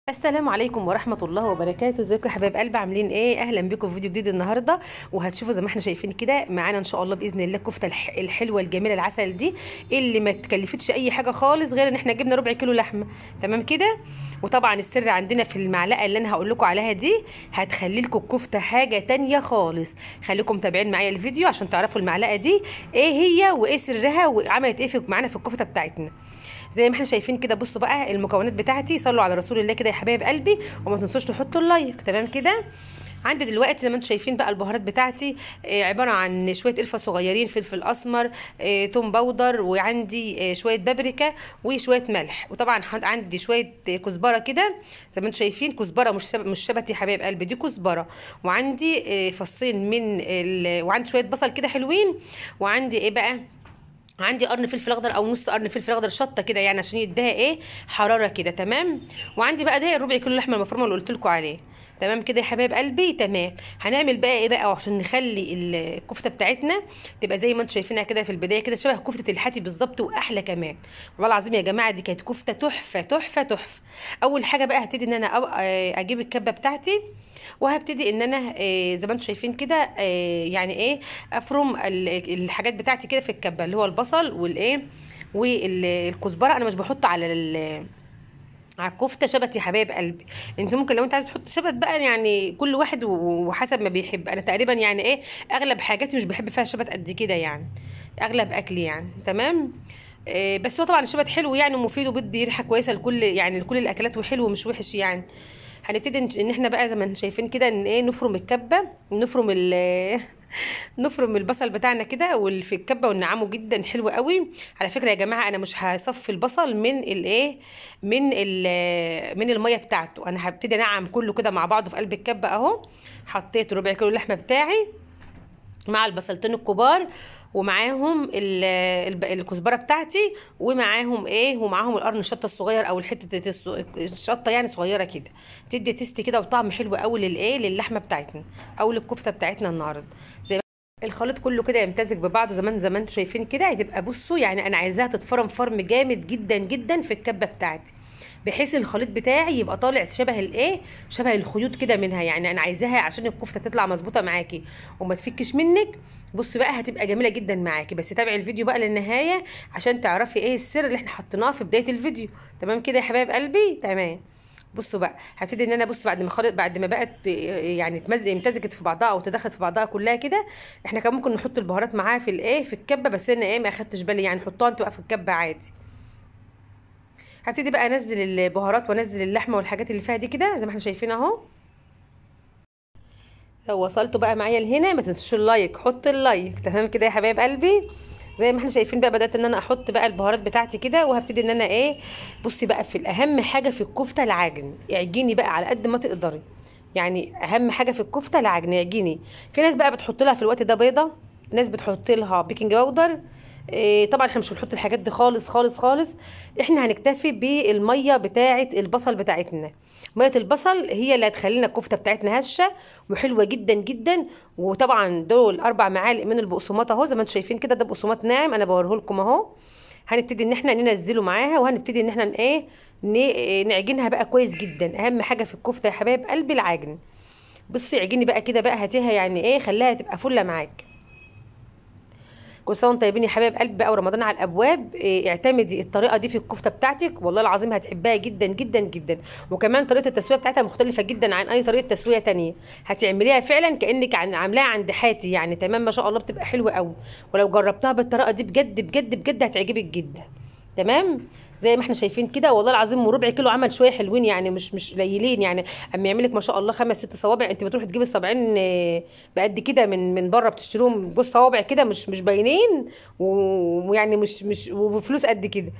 السلام عليكم ورحمة الله وبركاته. ازيكم يا حبايب قلب، عاملين ايه؟ اهلا بكم في فيديو جديد النهارده. وهتشوفوا زي ما احنا شايفين كده معانا ان شاء الله باذن الله الكفتة الحلوة الجميلة العسل دي اللي ما تكلفتش اي حاجة خالص غير ان احنا جبنا ربع كيلو لحمه، تمام كده. وطبعا السر عندنا في المعلقة اللي انا هقول لكم عليها دي، هتخلي لكم الكفتة حاجة تانية خالص. خليكم متابعين معايا الفيديو عشان تعرفوا المعلقة دي ايه هي وايه سرها وعملت ايه معانا في الكفتة بتاعتنا. زي ما احنا شايفين كده، بصوا بقى المكونات بتاعتي. صلوا على رسول الله كده يا حبايب قلبي، وما تنسوش تحطوا ال like، تمام كده. عندي دلوقتي زي ما انتم شايفين بقى البهارات بتاعتي، عبارة عن شوية قرفه صغيرين، فلفل اسمر، توم powder، وعندي شوية بابريكا وشوية ملح، وطبعا عندي شوية كزبره كده زي ما انتم شايفين، كزبره مش شبت يا حبايب قلبي، دي كزبره. وعندي فصين من وعندي شوية بصل كده حلوين، وعندي ايه بقى، عندي قرن فلفل اخضر او نص قرن فلفل اخضر شطه كده يعني عشان يديها ايه حرارة كده، تمام. وعندي بقى ده الربع كيلو لحمه المفرومه اللي قلت لكم عليه، تمام كده يا حبايب قلبي. تمام. هنعمل بقى ايه بقى عشان نخلي الكفتة بتاعتنا تبقى زي ما انتم شايفينها كده في البداية كده، شبه كفته الحاتي بالظبط واحلى كمان. والله العظيم يا جماعة دي كانت كفته تحفة تحفة تحفة. اول حاجة بقى هبتدي ان انا اجيب الكبه بتاعتي، وهبتدي ان انا زي ما انتم شايفين كده يعني ايه افرم الحاجات بتاعتي كده في الكبه، اللي هو البصل والايه والكزبره. انا مش بحط على الكفتة شبت يا حبايب قلبي، انت ممكن لو انت عايز تحط شبت بقى، يعني كل واحد وحسب ما بيحب. انا تقريبا يعني ايه اغلب حاجاتي مش بحب فيها شبت قد كده، يعني اغلب اكلي يعني، تمام. إيه بس هو طبعا الشبت حلو يعني ومفيد وبيدي ريحه كويسة لكل يعني لكل الاكلات، وحلو ومش وحش يعني. هنبتدي ان احنا بقى زي ما شايفين كده ان ايه نفرم الكبه، نفرم نفرم البصل بتاعنا كده واللي في الكبه ونعمه جدا حلو قوي. على فكرة يا جماعة انا مش هصفي البصل من الايه من المية بتاعته، انا هبتدي انعم كله كده مع بعضه في قلب الكبه اهو. حطيت ربع كيلو اللحمة بتاعي مع البصلتين الكبار، ومعاهم الكزبره بتاعتي، ومعاهم ايه، ومعاهم القرن الشطه الصغير او الحتة الشطه يعني صغيرة كده، تدي taste كده وطعم حلو قوي للايه للحمه بتاعتنا او للكفته بتاعتنا النهارده. زي الخليط كله كده يمتزج ببعضه زي ما انتم شايفين كده، هتبقى بصوا يعني انا عايزاها تتفرم فرم جامد جدا جدا في الكبه بتاعتي، بحيث الخليط بتاعي يبقى طالع شبه الايه شبه الخيوط كده منها. يعني انا عايزاها عشان الكفتة تطلع مظبوطة معاكي وما تفكش منك. بصوا بقى هتبقى جميلة جدا معاكي، بس تابعي الفيديو بقى للنهاية عشان تعرفي ايه السر اللي احنا حطيناه في بداية الفيديو، تمام كده يا حبايب قلبي. تمام. بصوا بقى هبتدي ان انا بصوا بعد ما خلط بعد ما بقت يعني امتزجت في بعضها او تدخلت في بعضها كلها كده، احنا كان ممكن نحط البهارات معاها في الايه في الكبه، بس انا ايه ما اخدتش بالي يعني، حطوها انتوا بقى في الكبه عادي. هبتدي بقى انزل البهارات وانزل اللحمة والحاجات اللي فيها دي كده زي ما احنا شايفين اهو. لو وصلتوا بقى معايا لهنا ما تنسوش ال like، حط ال like، تمام كده يا حبايب قلبي. زي ما احنا شايفين بقى بدات ان انا احط بقى البهارات بتاعتي كده، وهبتدي ان انا ايه بصي بقى في الاهم حاجة في الكفتة العجن، اعجني بقى على قد ما تقدري، يعني اهم حاجة في الكفتة العجن، اعجني. في ناس بقى بتحط لها في الوقت ده بيضة، ناس بتحط لها baking powder. إيه طبعا احنا مش هنحط الحاجات دي خالص خالص خالص، احنا هنكتفي بالمية بتاعه البصل بتاعتنا. مية البصل هي اللي هتخلينا الكفتة بتاعتنا هشه وحلوه جدا جدا. وطبعا دول 4 معالق من البقسماط اهو زي ما انتم شايفين كده، ده بقسماط ناعم انا بوريه لكم اهو. هنبتدي ان احنا ننزله معاها، وهنبتدي ان احنا ايه نعجنها بقى كويس جدا. اهم حاجة في الكفتة يا حبايب قلبي العجن. بصي عجني بقى كده بقى، هاتيها يعني ايه خليها تبقى فله معاك. كل سنة وانتم طيبين يا حبايب قلب بقى، ورمضان على الابواب. اعتمدي الطريقة دي في الكفتة بتاعتك، والله العظيم هتحبها جدا جدا جدا. وكمان طريقه التسوية بتاعتها مختلفة جدا عن اي طريقه تسويه تانية، هتعمليها فعلا كانك عاملاها عند حاتي يعني، تمام ما شاء الله بتبقى حلوة قوي. ولو جربتها بالطريقة دي بجد بجد بجد هتعجبك جدا، تمام. زي ما احنا شايفين كده والله العظيم وربع كيلو عمل شوية حلوين يعني، مش قليلين يعني. اما يعمل لك ما شاء الله 5 6 صوابع، انت بتروحي تجيبي الصابعين بقد كده من بره، بتشتريهم جوز صوابع كده مش باينين، ويعني مش وبفلوس قد كده.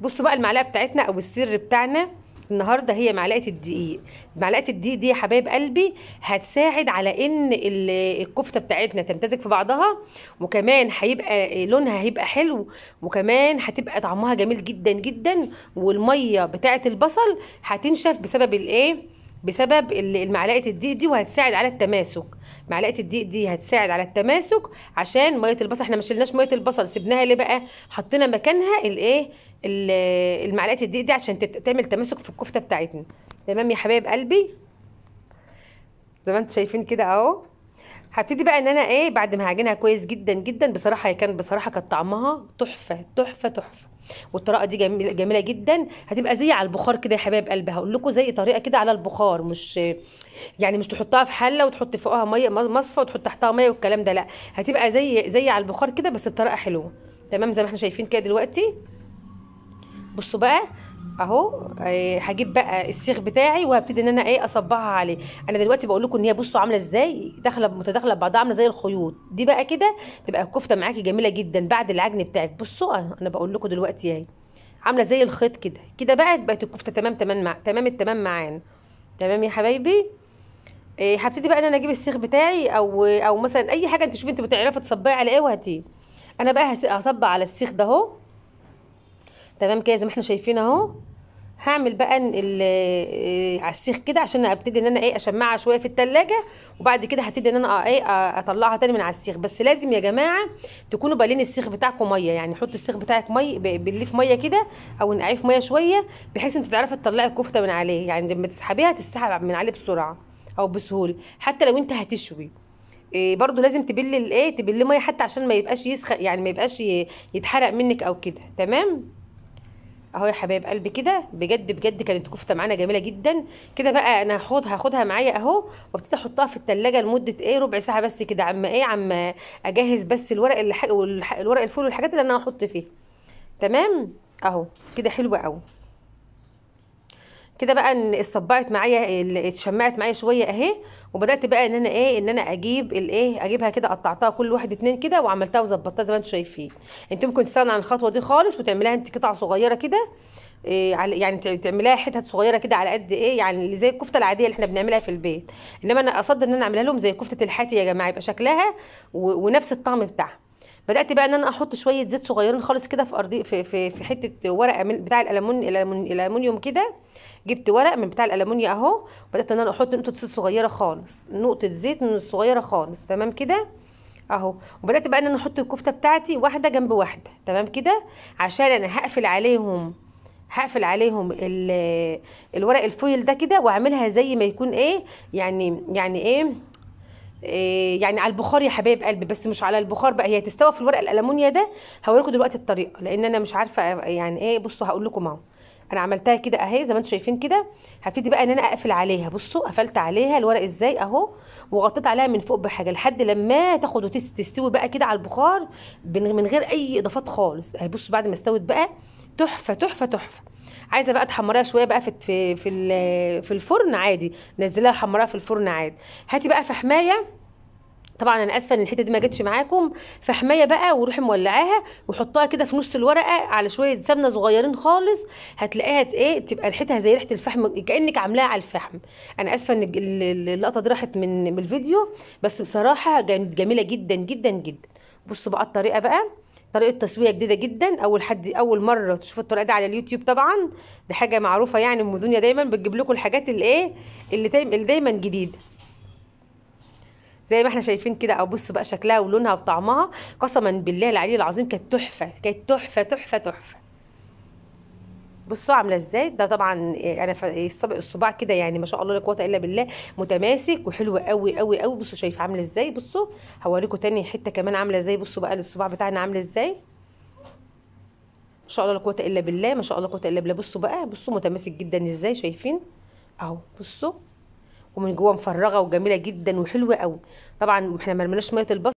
بصوا بقى المعلقة بتاعتنا او السر بتاعنا النهارده هي معلقه الدقيق. معلقه الدقيق دي يا حبايب قلبي هتساعد على ان الكفتة بتاعتنا تمتزج في بعضها، وكمان هيبقى لونها هيبقى حلو، وكمان هتبقى طعمها جميل جدا جدا. والمية بتاعه البصل هتنشف بسبب الايه بسبب المعلقة الدقيق دي، وهتساعد على التماسك. معلقه الدقيق دي هتساعد على التماسك عشان مية البصل، احنا ما شلناش مية البصل، سيبناها ليه بقى؟ حطينا مكانها الايه المعلقة الدقيق دي عشان تعمل تماسك في الكفتة بتاعتنا. تمام يا حبايب قلبي، زي ما انتم شايفين كده اهو. هبتدي بقى ان انا ايه بعد ما هعجنها كويس جدا جدا. بصراحة هي كان بصراحة كانت طعمها تحفة تحفة تحفة، والطريقة دي جميلة جميلة جدا. هتبقى زي على البخار كده يا حبايب قلبي. هقول لكم زي طريقه كده على البخار، مش يعني مش تحطها في حله وتحط فوقها مية مصفى وتحط تحتها مية والكلام ده، لا، هتبقى زي على البخار كده بس بطريقة حلوة. تمام زي ما احنا شايفين كده دلوقتي. بصوا بقى اهو، هجيب بقى السيخ بتاعي وهبتدي ان انا ايه اصبعها عليه. انا دلوقتي بقول لكم ان هي بصوا عامله ازاي، داخله متداخلة ببعضها، عامله زي الخيوط دي بقى كده. تبقى الكفتة معاكي جميلة جدا بعد العجن بتاعك. بصوا انا بقول لكم دلوقتي اهي عامله زي الخيط كده كده بقى. بقت الكفتة تمام تمام مع تمام التمام معانا. تمام يا حبايبي. هبتدي بقى ان انا اجيب السيخ بتاعي او مثلا اي حاجة انت شوفي انت بتعرفي تصبعي على ايه وهاتيه. انا بقى هصبع على السيخ ده اهو. تمام كده زي ما احنا شايفين اهو. هعمل بقى على السيخ كده عشان ابتدي ان انا ايه اشمعها شوية في التلاجة، وبعد كده هبتدي ان انا ايه اطلعها تاني من على السيخ. بس لازم يا جماعة تكونوا بالين السيخ بتاعكم مية، يعني حطوا السيخ بتاعك مية، بليه في مية كده او نقعيه في مية شوية، بحيث انت تعرفي تطلعي الكفتة من عليه. يعني لما تسحبيها تسحب من عليه بسرعة او بسهولة. حتى لو انت هتشوي إيه برضو لازم تبلي الايه تبلي مية حتى عشان ما يبقاش يسخن، يعني ما يبقاش يتحرق منك او كده. تمام اهو يا حبايب قلبي كده. بجد بجد كانت كفته معانا جميلة جدا كده. بقى انا هاخدها معايا اهو وابتدي احطها في التلاجة لمدة ايه ربع ساعة بس كده، عم ايه عم اجهز بس الورق اللي الورق الفول والحاجات اللي انا هحط فيه. تمام اهو كده حلوة قوي كده. بقى ان اتصبعت معايا، اتشمعت معايا شوية اهي. وبدات بقى ان انا ايه ان انا اجيب الايه اجيبها كده، قطعتها كل واحد اتنين كده وعملتها وظبطتها زي ما انتم شايفين. انتوا ممكن تستغنوا عن الخطوة دي خالص وتعمليها انت قطع صغيرة كده، إيه يعني تعمليها حتت صغيرة كده على قد ايه، يعني اللي زي الكفتة العادية اللي احنا بنعملها في البيت. انما انا قصدت ان انا اعملها لهم زي كفته الحاتي يا جماعة، يبقى شكلها ونفس الطعم بتاعها. بدات بقى ان انا احط شوية زيت صغيرين خالص كده في ارضي في في, في حتة ورقة من بتاع الالومنيوم كده. جبت ورق من بتاع الالومنيوم اهو، بدات ان انا احط نقطة زيت صغيرة خالص، نقطة زيت من الصغيرة خالص. تمام كده اهو. وبدات بقى ان انا احط الكفتة بتاعتي واحدة جنب واحدة. تمام كده، عشان انا هقفل عليهم الورق الفويل ده كده، واعملها زي ما يكون ايه يعني ايه يعني على البخار يا حبايب قلبي، بس مش على البخار بقى، هي تستوى في الورق الالومنيا ده. هوريكم دلوقتي الطريقة لان انا مش عارفه يعني ايه. بصوا هقول لكم اهو، انا عملتها كده اهي زي ما انتم شايفين كده. هبتدي بقى ان انا اقفل عليها. بصوا قفلت عليها الورق ازاي اهو، وغطيت عليها من فوق بحاجة لحد لما تاخد وتستوي بقى كده على البخار من غير اي اضافات خالص اهي. بصوا بعد ما استوت بقى تحفة تحفة تحفة. عايزه بقى تحمريها شوية بقى في في في الفرن عادي، نزليها حمراها في الفرن عادي. هاتي بقى فحمايه، طبعا انا اسفه ان الحتة دي ما جتش معاكم، فحمايه بقى وروحي مولعاها وحطها كده في نص الورقة على شوية سمنه صغيرين خالص، هتلاقيها ايه تبقى ريحتها زي ريحه الفحم كانك عاملاها على الفحم. انا اسفه ان اللقطة دي راحت من الفيديو، بس بصراحة جميلة جدا جدا جدا. بصوا بقى الطريقة بقى، طريقه تسويه جديدة جدا، اول مرة تشوفوا الطريقة دي على اليوتيوب. طبعا دي حاجة معروفة يعني، ام دنيا دايما بتجيب لكم الحاجات اللي ايه اللي دايما جديدة زي ما احنا شايفين كده. او بصوا بقى شكلها ولونها وطعمها، قسما بالله العلي العظيم كانت تحفة، كانت تحفة تحفة تحفة. بصوا عامله ازاي. ده طبعا انا الصباع كده يعني ما شاء الله لا قوة الا بالله، متماسك وحلو قوي قوي قوي. بصوا شايف عامله ازاي. بصوا هوريكم تاني حتة كمان عامله ازاي. بصوا بقى الصباع بتاعنا عامله ازاي، ما شاء الله لا قوة الا بالله، ما شاء الله لا قوة الا بالله. بصوا بقى، بصوا متماسك جدا ازاي، شايفين اهو. بصوا ومن جوه مفرغة وجميلة جدا وحلوه قوي. طبعا احنا ما رميناش مية البصل.